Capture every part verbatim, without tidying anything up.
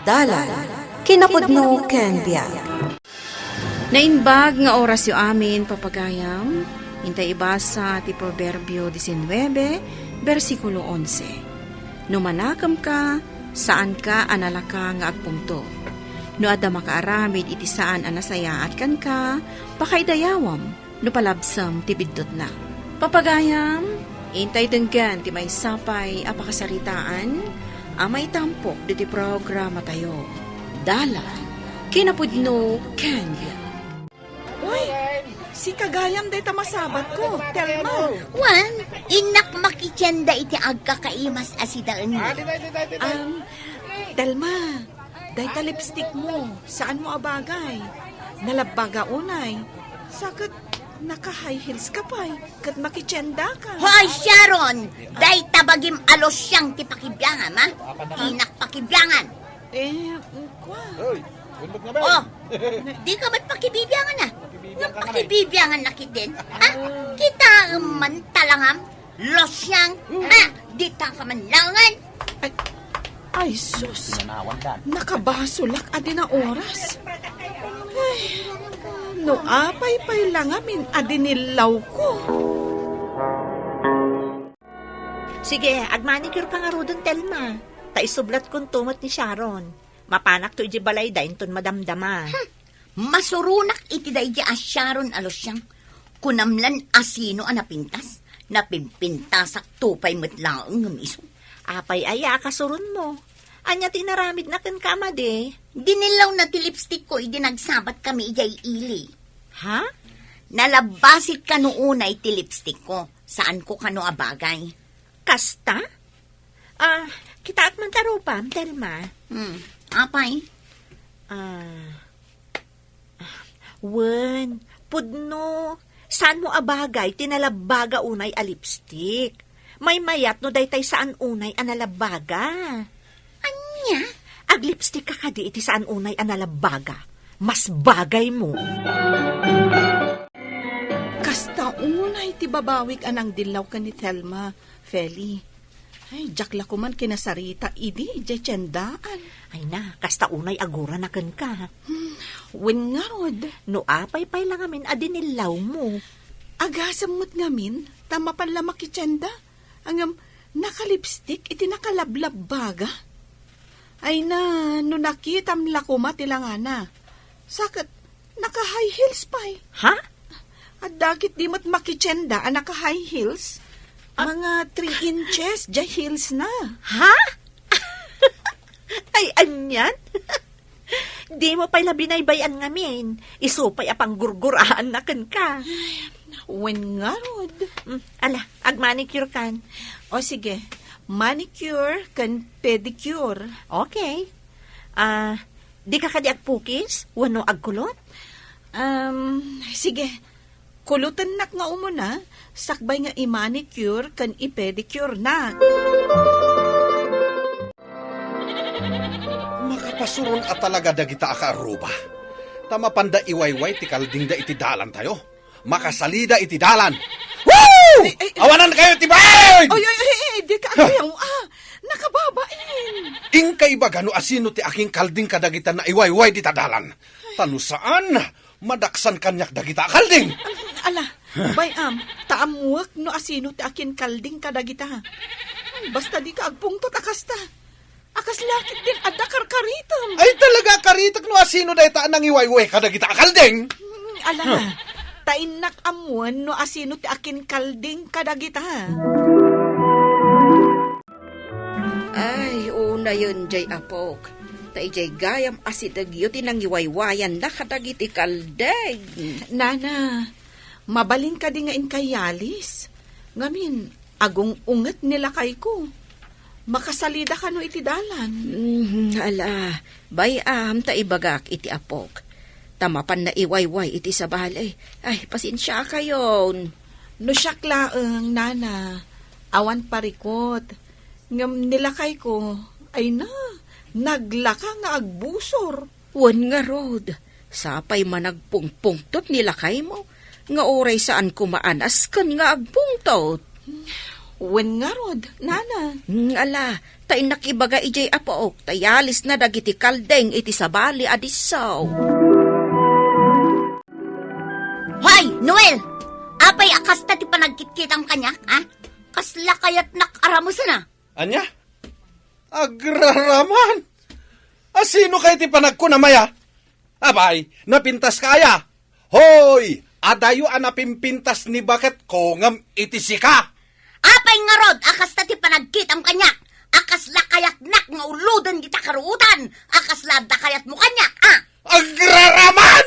Dalan, kinapudno ken biag. Naimbag nga orasyo amin, papagayam. Intay ibasa ti Proverbio diecinuebe, bersikulo onse. No manakemka, saanka a nalaka nga agpungtot. No adda makaaramid iti saan a nasayaat kenka, pakaidayawam no palabsam ti biddutna. Papagayam, intay denggen ti maysa pay a pakasaritaan a maitampok diti programatayo. Dalan, kinapudno ken biag. Uy, si kagayam dayta masabatko, Telma. Wen, innak makitienda iti agkakaimas a sidaenmi. Um, Telma, dayta lipstick mo, saan mo a bagay? Nalabbaga unay. Sa ket naka-high heels ka pay, ket makitienda ka. Hoy, Sharon! Dayta bagim a losyang ti pakibiangam, ha? Innak pakibiangan. Eh, kua. Hoy, undok nga ba? Oh, di ka met pakibibiangan, ah. Nga pakibibiangan na kitin, ha? Kitaem man talangam, losyang, ha? Di ta ka man langan. Ay, ay, sus. Nakabasolak a di na oras. Ay, no apay pay la ngamin a dinillawko. Sige, agmanicure ka ngaruden, Telma. Ta isublatkonto met ni Sharon. Mapanakto idiay balayda inton madamdama. Hmm. Masuronak iti daydi a Sharon a losyang. Kunam lan a sino a napintas? Napimpintasakto pay met laeng ngem isu. Apay aya a kasuronmo? Ania ti inaramidna kenka a madi? Dinillawna ti lipstickko idi nagsabatkami idiay ili. Ha? Nalabbasit kano unay ti lipstickko. Saanko kano a bagay. Kasta? Ah, kitaek man ta rupam, Telma. Hmm, apay? Ah, ah, wen, pudno. Saanmo a bagay ti nalabbaga unay a lipstick? Maymayat no daytay saan unay a nalabbaga. Ania? Aglipstick ka kadi iti saan unay a nalabbaga. Mas bagaymo. Kasta unay ti babawik a nangdillaw ken ni Telma. Feli, ay, diak la koman kinasarita idi idiay tiendaan. Ay na, kasta unay agurana kenka. Hmm, wen ngarud. No apay pay la ngamin a dinillawmo? Agasem met ngamin, ta mapan la makitienda. Ngem, nakalipstick iti nakalablabbaga. Ay na, no nakitam la koma ti langana. Sa ket, naka-high heels pay. Ha? Adda ket di met makitienda a naka-high heels. Ah. Mga three inches, diay heels na. Ha? Ay, anian? Dimo pay la binaybay-an ngamin. Isu pay a panggurguraanna kenka. Wen ngarud. Mm, ala, agmanicure kan. O sige, manicure ken pedicure. Okay. Ah, dika kadi agpukis wenno agkulot? Um, sige. Kulotennak nga umuna, sakbay nga i-manicure ken i-pedicure nak. Makapasuron a talaga dagita a kaarruba. Ta mapanda iwayway ti kaldingda iti dalantayo. Makasalida iti dalan. Woo! Ay, ay, ay. Awanankayo ti bain! Ay, ay, ay, ay, di ka agyaw, ah. Nakababain. Inka ibaga no asino ti akinkalding kadagita naiwayway dita dalan. Ta no saan, madaksan kaniak dagita a kalding. Ala, bay-am, ta ammuek no asino ti akinkalding kadagita. Basta di ka agpungtot a kasta. Akas lakit din adda karkaritem. Ay, talaga, karitek no asino dayta a nangiwayway kadagita a kalding. Mm, ala, ta innak ammoen no asino ti akinkalding kadagita. Ay, unayen jay apok. Ta ijay gayam a sidegyo ti nangiwaywayanna kadagiti kalding. Nana, mabalin kadi nga inka yalis? Ngamin, agung-unget ni lakayko. Makasalida kano iti dalan? Mm, ala, bay-am ta ibagak iti apok. Ta mapan naiwayway iti sabali. Ay, pasensiakayon. No siak laeng, nana, awan parikot. Ngem ni lakayko, ay na, naglaka nga agbusor. Wen ngarud, sapay managpungpungtot ni lakaymo, nga uray saan koma a nasken nga agpungtot. Wen ngarud, nana. Ngala, ta innak ibaga idiay apook, ta yalisna dagiti kaldeng iti sabali a disso. Hoy, Noel! Apay a kasta ti panagkitkitam kaniak, ha? Kasla kayatnak a ramesen, a? Ania? Agraraman! A sino kay ti panagkunam aya? Apay, napintaska aya? Hoy! Adayo a napimpintas ni baketko ngem iti sika! Apay ngarud a kasta ti panagkitam kaniak? A kasla kayatnak nga uloden dita karuotan? A kasla adda kayatmo kaniak, a? Agraraman!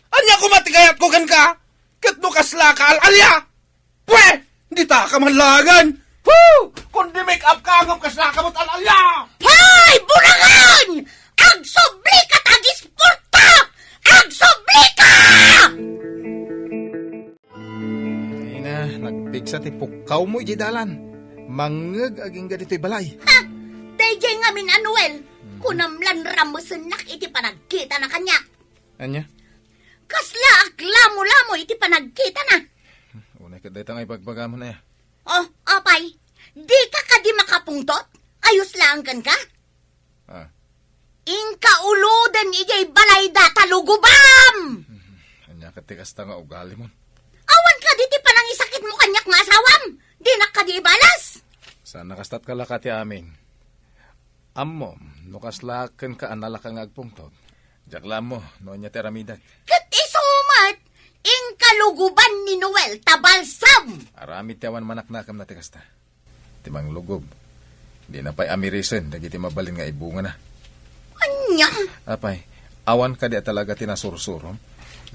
Ania koma ti kayatko kenka? Ket no kasla ka al-alia? Pwe! Dita ka man laengen! Hu! Kundi make up ka ngem kasla ka met al-alia! Hoy! Bulangan! Agsubli ka ta agisporta! Agsubli ka! Ina, nagpigsa ti pukkawmo idiay dalan. Mangngeg agingga ditoy balay. Ha? Daydiay ngamin a Noel, kunam lan ramesennak iti panagkitana kaniak. Ania? Kasla aglamo-lamo iti panagkitana. Unay ket dayta nga ibagbagamon aya. Oh, apay, dika kadi makapungtot? Ayos laeng kenka? Ah. Inka uloden idiay balayda ta lugobam! Ania ket ti kasta nga ugalimon? Awan kadi ti panangisakitmo kaniak nga asawam? Dinak kadi ibalas? Saan a kasta't kalaka ti amin. Ammom, no kasla kenka a nalaka nga agpungtot, diak la ammo no ania ti aramidek. Ket isu met, inka lugoban ni Noel ta balsam! Aramid ti awan manaknakemna ti kasta. Ti manglugob, dina pay amirisen dagiti mabalin nga ibungana. Ania? Apay, awan kadi a talaga ti nasursurom?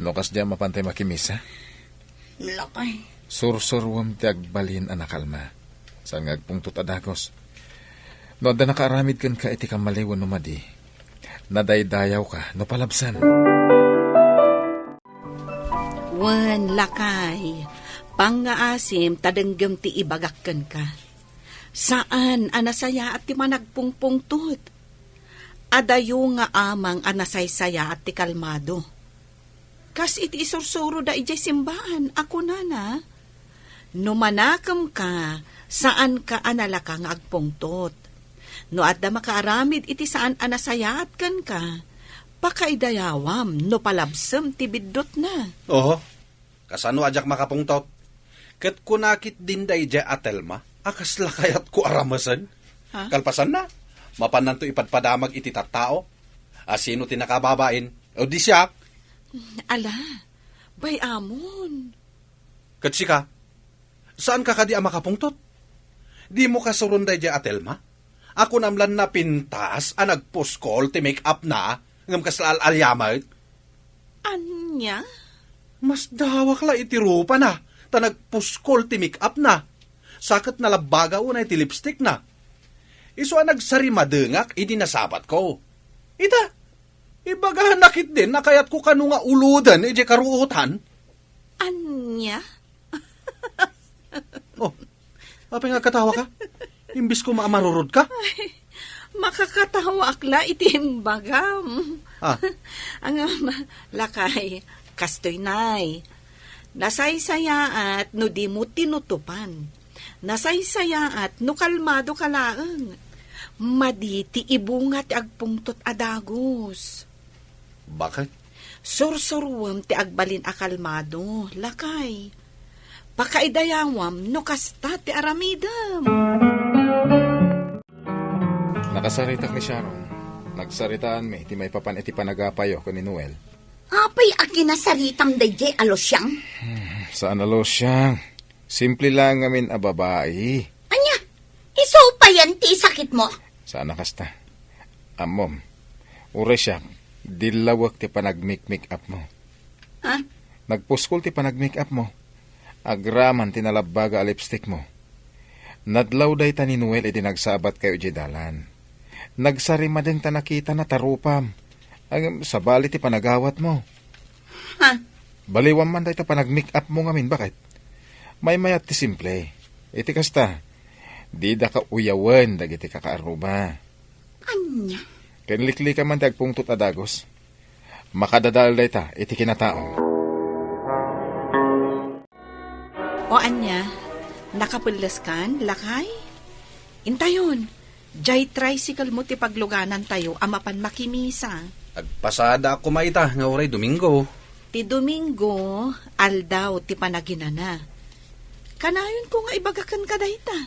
No kasdiay a mapantay makimisa? Lakay. Sursuruem ti agbalin a nakalma. Saan nga agpungtot a dagus. No adda nakaaramid kenka iti kammaliwen no madi, nadaydayawka no palabsam. Wen, lakay, pangngaasim ta denggem ti ibagak kenka. Saan a nasayaat ti managpungpungtot. Adayo nga amang a nasaysayaat ti kalmado. Kas iti isursuroda idiay simbaan a kunana, "No manakemka, saanka a nalaka nga agpungtot. No adda makaaramid iti saan a nasayaat kenka, pakaidayawam no palabsem ti biddutna." Oho. Kasano a diak makapungtot? Ket kuna ketdin daydiay a Telma a kasla kayatko a ramesen. Ha? Kalpasanna, mapannanto ipadpadamag iti tattao. A sino ti nakababain? O di siak? Ala, bay-amon. Ket sika, saanka kadi a makapungtot? Dimo kasuron daydiay a Telma? A kunam lan napintas a nagpuskol ti make-up na, ngem kasla al-alia met? Ania? Masdawak la iti rupana, ta nagpuskol ti make-up na. Sa ket nalabbaga unay ti lipstick na. Isu a nagsarimadengak idi nasabatko. Ita, ibagana ketdin a kayatko kano nga uloden idiay karuotan. Ania? Oh, apay nga agkatawa ka? Imbis ko maamarurod ka? Ay, makakatawa ak la iti imbagam. Ah. Ang, lakay, kastoy nay. Nasaysayaat no di mo tinutupan. Nasaysayaat no kalmado ka laeng. Madi ti ibunga ti agpungtot a dagus. Bakit? Sursuruem ti agbalin a kalmado, lakay. Pakaidayawam no kasta ti aramidem. Nakasaritak ni Sharon. Nagsaritaanmi ti maipapan iti panagapayo ken ni Noel. Apay a kinasaritam daydiay a Luciang? Hmm, saan a Luciang. Simple lang ngamin a babai. Ania? Isu payen ti isakitmo? Saan a kasta. Ammom, uray siak, dillawek ti panagmikmik-up mo. Ha? Nagpuskol ti panagmikap mo. Agraman ti nalabbaga a lipstick mo. Nadlaw dayta ni Noel idi nagsabat kayo idiay dalan. Nagsarimadeng ta nakitana ta rupam. Ngem sabali ti panagawat mo. Ha? Baliwam man dayta panagmikap mo ngamin, baket? Maymayat ti simple. Iti kasta, dida ka uyawen dagiti kakaarruba. Ania? Ken liklikan man ti agpungtot a dagus. Makadadael dayta iti kinataom. O ania, Nakapelleskan, lakay? Intayon, jay tricycle mo ti pagluganantayo a mapan makimisa. Agpasada koma ita nga uray Domingo. Ti Domingo, aldaw ti panaginana. Kanayon ko nga ibaga kenka dayta.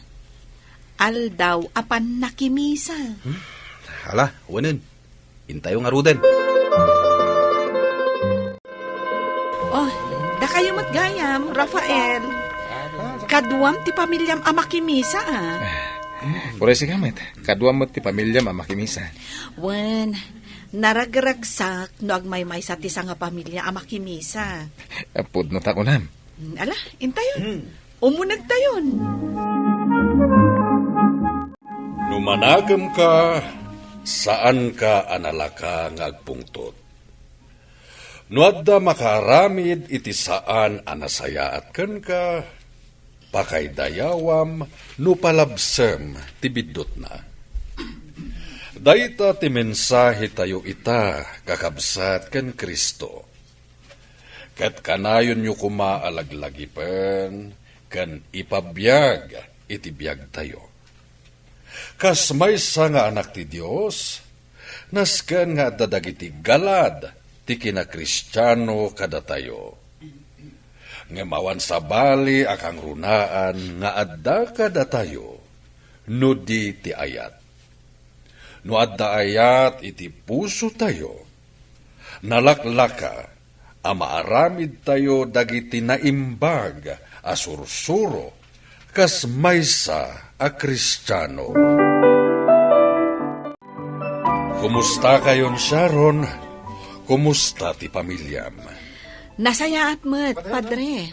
Aldaw a pannakimisa. Hmm? Hala, wenen. Intayo ngaruden. Oh, dakayo met gayam, Rafael. Kaduam ti pamiliam a makimisa, ah. Uray sika met, kaduam met ti pamiliam a makimisa. Wen, naragragsak no agmaymaysa ti sangapamilia a makimisa. Pudno ta kunam. Mm, ala, intayon. Umunegtayon. No manakemka, saanka a nalaka nga agpungtot. No adda makaaramid iti saan a nasayaat kenka, pakaydayawam no palabsem ti biddutna. Dayta ti mensahetayo ita, kakabsat, ken Cristo. Ket kanayonyo koma a laglagipen ken ipabiag iti biagtayo. Kas maysa nga anak ti Dios, nasken nga adda dagiti galad ti kinakristiano kadatayo. Ngem awan sabali a kangrunaan nga adda kadatayo no di ti ayat. No adda ayat iti pusotayo, nalaklaka a maaramidtayo dagiti naimbag a sursuro kas maysa a Kristiano. Kumustakayon, Sharon? Kumusta ti pamiliam? Nasayaat met, Padre.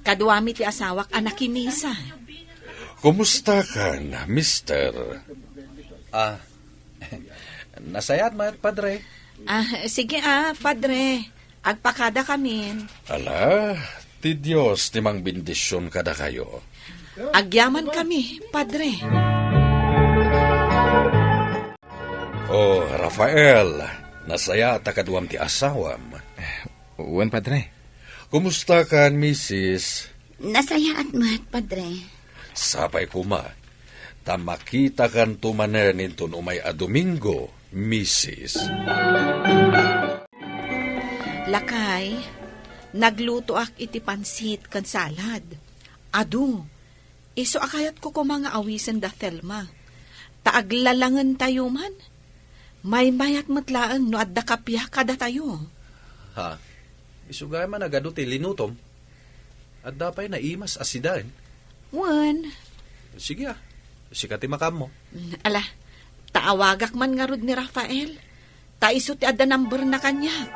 Kaduami ti asawak a nakimisa. Kumustakan, Mister? Ah, nasayaat met, Padre. Ah, sige, ah, Padre. Agpakadakamin. Ala, ti Dios ti mangbendision kadakayo. Agyaman kami, Padre. Oh, Rafael, nasayaat a kaduam ti asawam. Wen, Padre. Kumustakan, Misis? Nasayaat met, Padre. Sapay koma, ta makitakanto manen inton umay a Domingo, Misis. Lakay, naglutoak iti pansit ken salad. Adu, isu a kayatko koma nga awisen da Thelma. Ta aglalangentayo man. Maymayat met laeng no adda kappia kadatayo. Ha? Isu gayam a nagadu ti linutom. Adda pay naimas a sidaen. Wen. Sige, ah. Sika ti makaammo. Mm, ala, ta awagak man ngarud ni Rafael. Ta isu ti adda number na kaniak.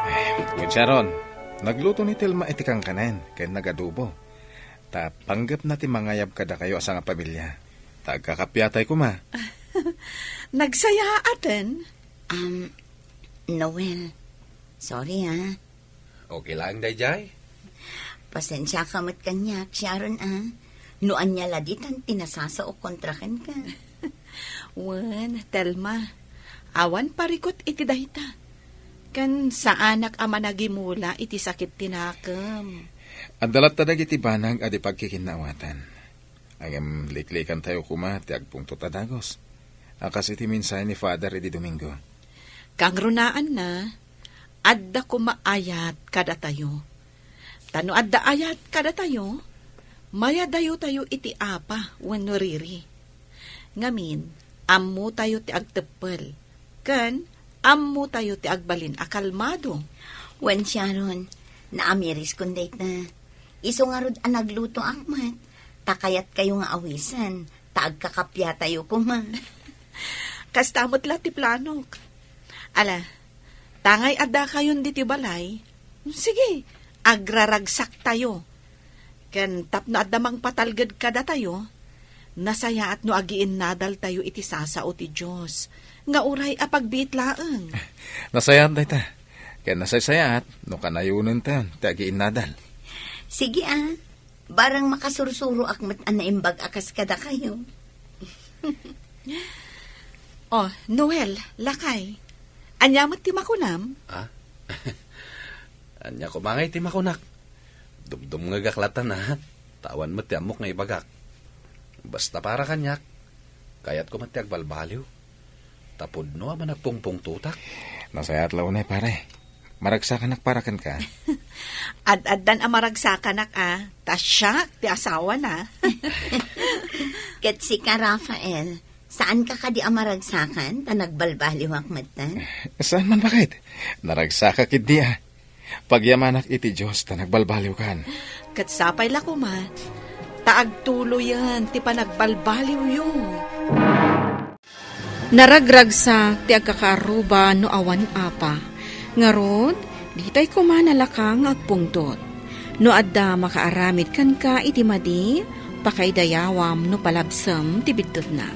Eh, wen, Sharon, nagluto ni Thelma iti kankanen ken nagadubo. Ta panggepna ti mangayab kadakayo a sangapamilia. Ta agkakappiatay koma. Nagsayaaten? Um, Noel, sorry, ah. Okay lang, dayjay. Pasensiaka met kaniak, Sharon, ah. No ania la ditan ti nasasao kontra kenka. Wen, Thelma, awan parikut iti dayta. Ken saanak a managimula iti sakit ti nakem. Adda latta dagiti banag a di pagkikinnaawatan. Ngem liklikantayo koma ti agpungtot a dagus, a kas iti mensahe ni Father idi Domingo. Kangrunaanna, adda koma ayat kadatayo. Ta no adda ayat kadatayo, mayadayotayo iti apa wenno riri. Ngamin, ammotayo ti agteppel, ken ammotayo ti agbalin a kalmado. Wen, Sharon, naamiriskon dayta. Isu ngarud a naglutoak met, ta kayatkayo nga awisen, ta agkakappiatayo koma. Kasta met la ti planok. Ala, tangay addakayon ditoy balay, sige, agraragsaktayo. Ken tapno adda mangpatalged kadatayo, nasayaat no agiinnadaltayo iti sasao ti Dios, nga uray a pagbiit laeng. Nasayaat dayta. Ken nasaysayaat no kanayonenta ti agiinnadal. Sige, ah. Barang makasursuroak met a naimbag a kas kadakayo. Oh, Noel, lakay. Ania met ti makunam? Ah? Ania koma ngay ti makunak? Dumdumngegak latta, a. Ta awan met ti ammok nga ibagak. Basta para kaniak, kayatko met ti agbalbaliw. Ta pudno a managpungpungtotak. Nasayaat la unay, pare. Maragsakanak para kenka. Ad-addan a maragsakanak, a. Ta siak ti asawana. Ket sika, Rafael, saanka kadi a maragsakan ta nagbalbaliwak metten? Saan man, baket? Naragsakak idi, a. Pagyamanak iti Dios ta nagbalbaliwkan. Ket sapay la koma, ta agtuloyen ti panagbalbaliwyo. Naragragsak ti agkakaarruba no awan apa. Ngarud, ditay koma nalaka nga agpungtot. No adda makaaramid kenka iti madi, pakaidayawam no palabsem ti biddutna.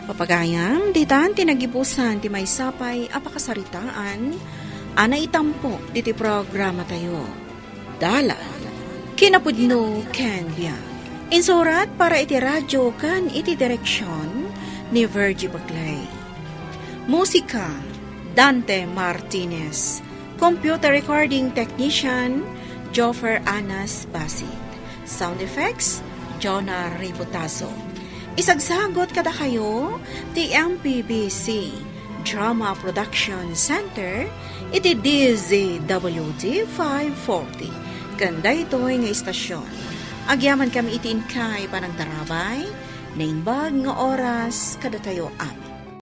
Papagayam, ditan ti nagibusan ti maysa pay a pakasaritaan a naitampok diti programatayo. Dalan, kinapudno ken biag. Insurat para iti radio ken iti direksion ni Virgie Bagley. Musika, Dante Martinez. Computer recording technician, Joffer Anas Basit. Sound effects, Jonah Ributazo. Isagsagot kadakayo ti M P B C Drama Production Center iti D Z W T five forty. Ken daytoy nga istasyon, agyamankami iti inkay panangtarabay, naimbag nga oras kadatayo amin.